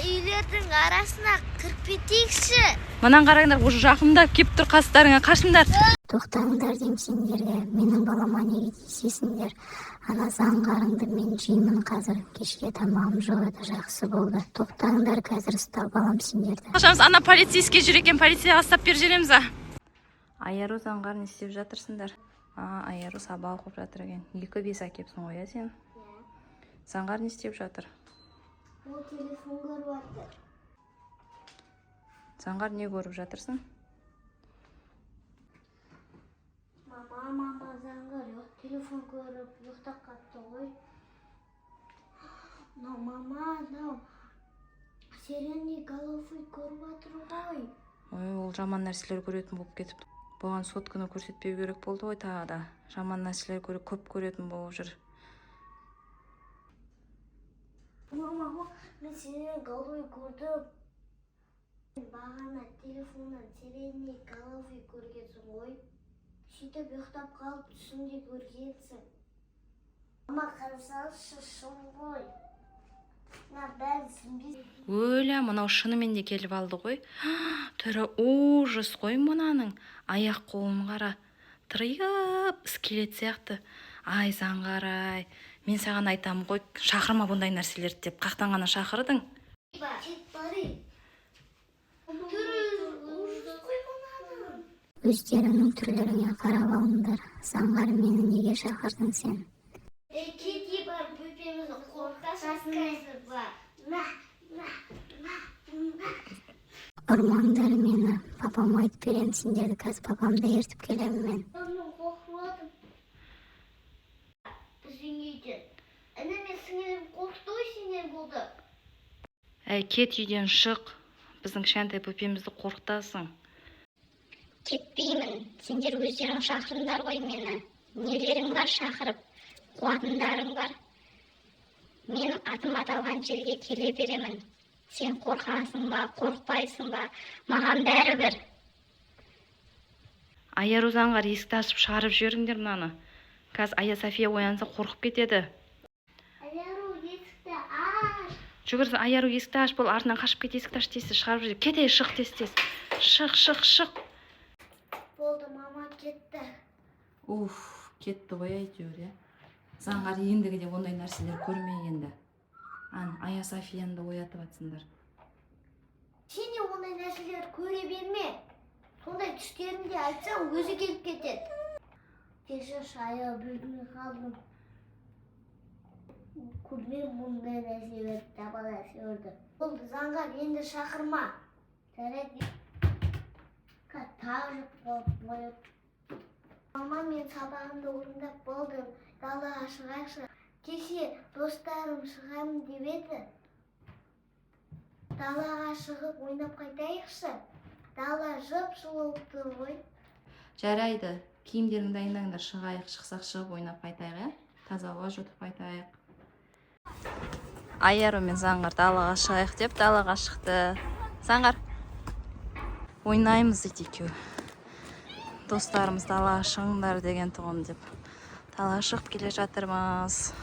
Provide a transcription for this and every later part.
үйлердің арасына кіріп кетейікші. Мынаны қараңдар, уже жақындап кеп тұр қастарыңа, қашыңдар. Тоқтаңдар деймін сендерге, менің балама неге тиісесіңдер? Ана заңғарыңды мен жеймін қазір. Кешке тамағым жоқ еді, жақсы болды. Тоқтаңдар, қазір ұстап алам сендерді. Қашамыз, ана полицейский жүр екен, полицияға ұстап беріп жібереміз. А, Аяру, Заңғар, не істеп жатырсыңдар? А, Аяру сабақ оқып жатыр екен. 2-5 әкепсің ғой, иә, сен? Заңғар не істеп жатыр? Ол телефон көріп жатыр. Заңғар, не көріп жатырсың? Мама, мама, Заңғар жоқ, телефон көріп ұйықтап қалыпты ғой. Мынау, мама, мынау сиреноголовый көріп жатыр ғой. Ой, ол жаман нәрселер көретін болып кетіпті. Бұған сотканы көрсетпеу керек болды ғой тағы да. Жаман нәрселер көп көретін болып жүр. Мама, мен сиреноголовый көрдім. Бағана телефоннан сиреноголовый көргенсің ғой. Сөйтіп ұйықтап қалып түсіңде көргенсің. Мама, қарасаңызшы, шын ғой. Мына бәрін түсінбейсің. Өлә, мынау шынымен де келіп алды ғой. Түрі ужас қой мынаның. Аяқ қолын қара. Тырйып, скелет сияқты. Ай, Заңғар, ай. Мен саған айтамын ғой, шақырма бұндай нәрселерді деп. Қақтан ғана шақырдың. Кет бари. Түрі ужас қой мынаның. Өздеріңнің түрлеріңе қарап алыңдар. Заңғар, мені неге шақырдың сен? Ей, кет бар, бөпемізді қорқытасың қазір бар. Мә, мә, мә, мә. Ұрмаңдар мені, папама айтып беремін сендерді, қазір папамды ертіп келемін мен. Мен қорқып жатырмын. Біздің үйден. Інім мен сіңілім қорықты ғой сенен болды. Әй, кет үйден шық. Біздің кішкентай бөпемізді қорқытасың. Кетпеймін, сендер өздерің шақырдыңдар ғой мені. Нелерің бар шақырып, қуатындарың бар. Менің атым аталған жерге келе беремін. Сен қорқасың ба, қорықпайсың ба, маған бәрібір. Аяру, Заңғар, есікті ашып шығарып жіберіңдер мынаны. Қазір Ая София оянса қорқып кетеді. Аяру, есікті аш. Жүгір, Аяру, есікті аш, бол, артынан қашып кет, есікті аш, тез, шығарып жібер. Кет, ей, шық, тез, тез. Шық, шық, шық. Болды, мама кетті. Уф, кетті ғой әйтеуір, иә. Заңғар, ендігіде ондай нәрселер көрме енді. Ан, Ая Софияны да оятып атсыңдар. Сен де ондай нәрселер көре берме. Сондай түстерінде айтсаң, өзі келіп кетеді. Кешірші, аяғы білмей қалдым. Көрмеймін мұндай нәрселерді, таба нәрселерді. Болды, Заңғар, енді шақырма. Жарайды. Тағы жұп болып қояды. Мама, мен сабағымды орындап болдым. Далаға шығайықшы. Кеше достарым шығамын деп еді. Далаға шығып ойнап қайтайықшы. Дала жып-жылы болып тұр ғой. Жарайды, киімдеріңді дайындаңдар, шығайық, шықсақ шығып ойнап қайтайық, иә? Таза ауа жұтып қайтайық. Аяру мен Заңғар далаға шығайық деп далаға шықты. Заңғар, ойнаймыз дейді екеуі. Достарымыз далаға шығыңдар деген тұғын деп. Далаға шығып келе жатырмыз.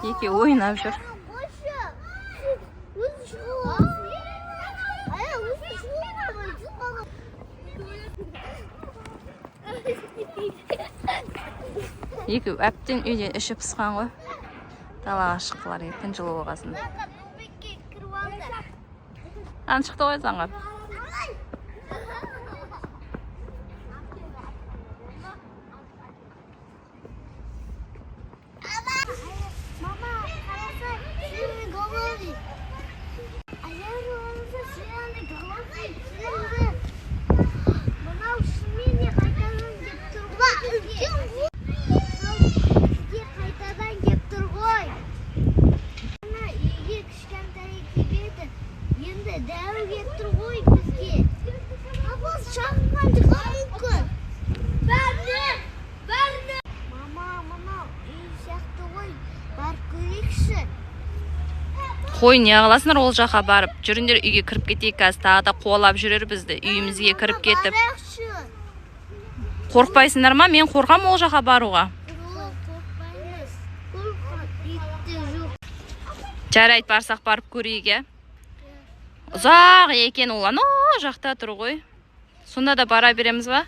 Екеуі ойнап жүр. Екеуі әбден үйден іші пысқан ғой. Далаға шыққылар келіп, күн жылы болғасын. Ан шықты ғой Заңғар. Мама, қараса, сиреноголовый. Аяру, қараса, сиреноголовый. Мынау шынымен де қайтадан кеп тұр ғой. Үлкен ғой. Мынау бізге қайтадан кеп тұр ғой. Ана үйге кішкентай кеп еді. Енді дәу кеп тұр ғой бізге. Апасы шақырған шығар мүмкін. Бәріне, бәріне. Мама, мынау үй сияқты ғой. Барып көрейікші. Қой, не қыласыңдар ол жаққа барып? Жүріңдер, үйге кіріп кетейік, қазір тағы да қуалап жүрер бізді. Үйімізге кіріп кетіп. Барайықшы. Қорықпайсыңдар ма? Мен қорқамын ол жаққа баруға. Жоқ, қорықпаймыз. Қорқақ ит те жоқ. Жарайды, барсақ барып көрейік, иә. Ұзақ екен ол, анау жақта тұр ғой. Сонда да бара береміз ба?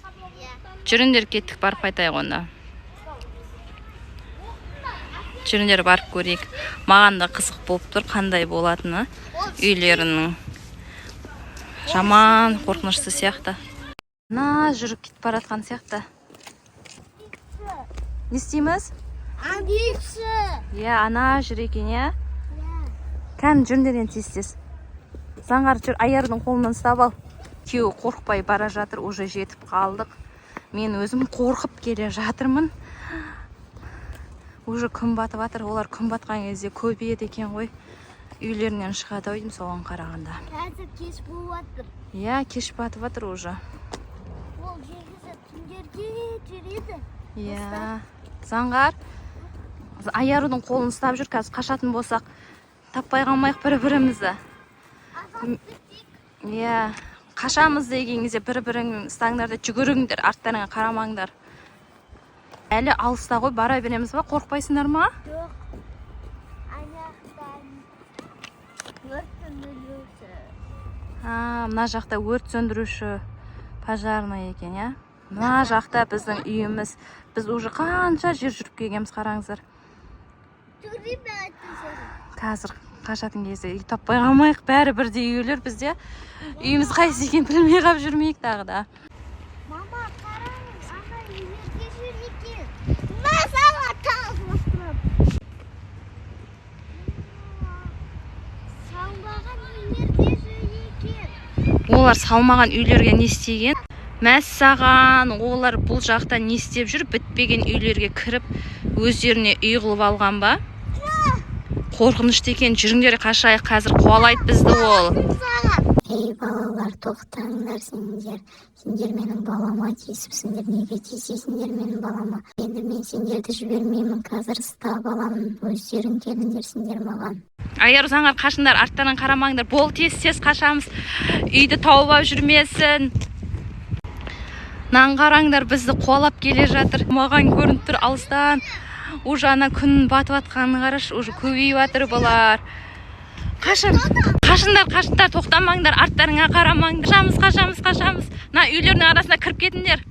Жүріңдер, кеттік, барып қайтайық онда. Жүріңдер, барып көрейік. Маған да қызық болып тұр, қандай болатыны үйлерінің. Жаман қорқынышты сияқты. Мына жүріп кетіп бара жатқан сияқты. Не істейміз? Аңдиықшы. Иә, ана жүр екен, иә. Кәні, жүріңдер енді тез-тез. Заңғар, жүр, Аярдың қолынан ұстап ал. Күйеуі қорықпай бара жатыр, уже жетіп қалдық. Мен өзім қорқып келе жатырмын. Уже күн батып жатыр. Олар күн батқан кезде көбейеді екен ғой. Үйлерінен шығады ау деймін соған қарағанда. Қазір кеш болып жатыр. Иә, кеш батып жатыр уже. Ол негізі түндерде жүреді. Иә. Заңғар, Аярудың қолын ұстап жүр, қазір қашатын болсақ, таппай қалмайық бір-бірімізді. Иә, қашамыз деген кезде бір-бірің ұстаңдар да жүгіріңдер, арттарыңа қарамаңдар. Әлі алыста ғой, бара береміз ба? Қорықпайсыңдар ма? Жоқ. Ана өрт сөндіруші. А, мына жақта өрт сөндіруші, пожарный екен, иә. Мына жақта біздің үйіміз. Біз уже қанша жер жүріп келгенбіз, қараңыздар. Жүгірейін бе айттың? Қазір қашатын кезде үй таппай қалмайық, бәрі бірдей үйлер бізде. Үйіміз қайсы екенін білмей қалып жүрмейік тағы да. Мама, қараңыз, ана үйлерде жүр екен. Мә саған тағы лақтырып. Салынбаған үйлерде жүр екен. Олар салмаған үйлерге не істеген? Мәссаған, олар бұл жақта не істеп жүр? Бітпеген үйлерге кіріп, өздеріне үй қылып алған ба? Қорқынышты екен. Жүріңдер, қашайық, қазір қуалайды бізді ол. Саған. Ей, балалар, тоқтаңдар сендер. Сендер менің балама тиісіпсіңдер. Неге тиісесіңдер менің балама? Енді мен сендерді жібермеймін, қазір ұстап аламын. Өздерің келіңдер сендер маған. Аяру, Заңғар, қашыңдар, арттарынан қарамаңдар. Бол, тез тез қашамыз, үйді тауып алып жүрмесін. Мынаны қараңдар, бізді қуалап келе жатыр. Маған көрініп тұр алыстан. Уже ана күн батып жатқанын қарашы, уже көбейіп жатыр бұлар. Қашын, қашыңдар, қашыңдар, тоқтамаңдар, арттарыңа қарамаңдар. Қашамыз, қашамыз, қашамыз. Мына үйлердің арасына кіріп кетіңдер.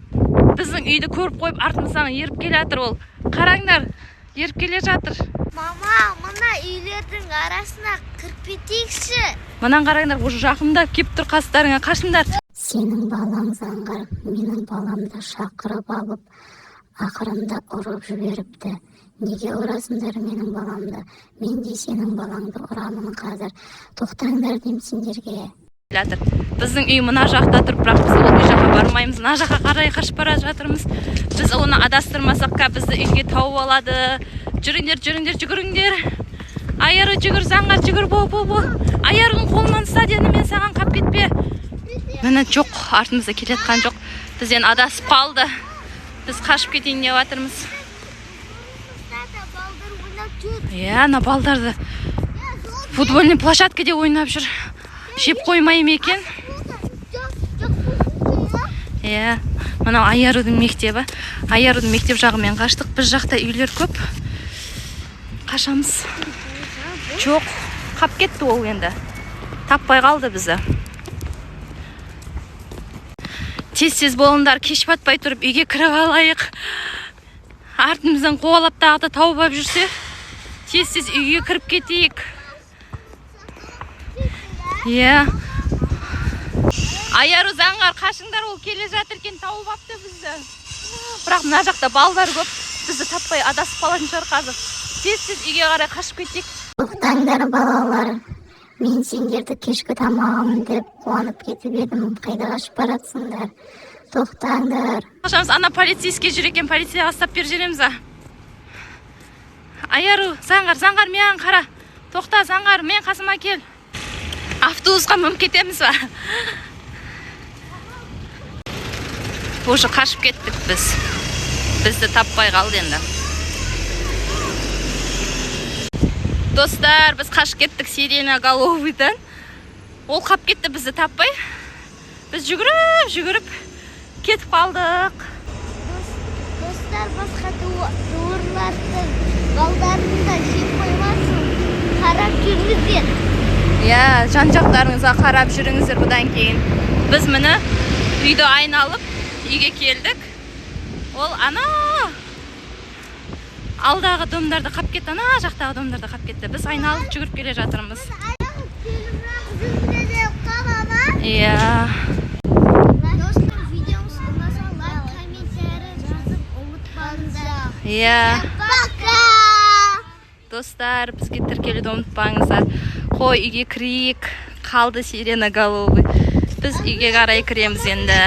Біздің үйді көріп қойып, артымыздан еріп келе жатыр ол. Қараңдар, еріп келе жатыр. Мама, мына үйлердің арасына кіріп кетейікші. Мынаны қараңдар, уже жақындап келіп тұр қастарыңа, қашыңдар. Сенің балаң Заңғар менің баламды шақырып алып, ақырында ұрып жіберіпті. Неге ұрасыңдар менің баламды? Мен де сенің балаңды ұрамын қазір. Тоқтаңдар деймін сендерге. Жатыр. Біздің үй мына жақта тұр, бірақ біз ол үй жаққа бармаймыз. Мына жаққа қарай қашып бара жатырмыз. Біз оны адастырмасақ, бізді үйге тауып алады. Жүріңдер, жүріңдер, жүгіріңдер. Аяру, жүгір, Заңғар, жүгір, бол, бол, бол. Аярудың қолынан ұста дедім мен саған, қап кетпе. Міне, жоқ, артымызда келе жатқан жоқ. Бізден адасып қалды. Біз қашып кетейін деп жатырмыз. Тата, балдар ойнап жүр. Иә, ана балдарды футбольный площадкада ойнап жүр. Жеп қоймай ма екен? Жоқ, жоқ, жоқ. Иә, мынау Аярудың мектебі. Аярудың мектеп жағымен қаштық. Біз жақта үйлер көп. Қашамыз. Жоқ, қап кетті ол енді. Таппай қалды бізді. Тез-тез болыңдар, кеш батпай тұрып үйге кіріп алайық. Артымыздан қуалап тағы да тауып алып жүрсе, тез-тез үйге кіріп кетейік. Иә. Аяру, Заңғар, қашыңдар, ол келе жатыр екен, тауып апты бізді. Бірақ мына жақта балдар көп, бізді таппай адасып қалатын шығар қазір. Тез-тез үйге қарай қашып кетейік. Тоқтаңдар, балалар. Мен сендерді кешкі тамағым деп қуанып кетіп едім. Қайда қашып баратсыңдар? Тоқтаңдар. Қашамыз, ана полицейский жүр екен, полицияға ұстап беріп жібереміз а. Аяру, Заңғар, Заңғар, маған қара. Тоқта, Заңғар, мен қасыма кел. Автобусқа мініп кетеміз ба? Уже қашып кеттік біз. Бізді таппай қалды енді. Достар, біз қашып кеттік сиреноголовыйдан. Ол қап кетті бізді таппай. Біз жүгіріп жүгіріп кетіп қалдық. Достар, басқа туырлардың балдарын да жеп қоймасын, қарап жүріңіздер. Иә, жан жақтарыңызға қарап жүріңіздер бұдан кейін. Біз, міне, үйді айналып үйге келдік. Ол ана алдағы домдарды қап кетті, ана жақтағы домдарды қап кетті. Біз айналып жүгіріп келе жатырмыз. Иә. Достар, видеомыз ұнаса, лайк, комментарий жазып ұмытпаңыздар. Иә. Пока. Достар, бізге тіркелуді ұмытпаңыздар. Қой, үйге кірейік. Қалды сиреноголовый. Біз үйге қарай кіреміз енді.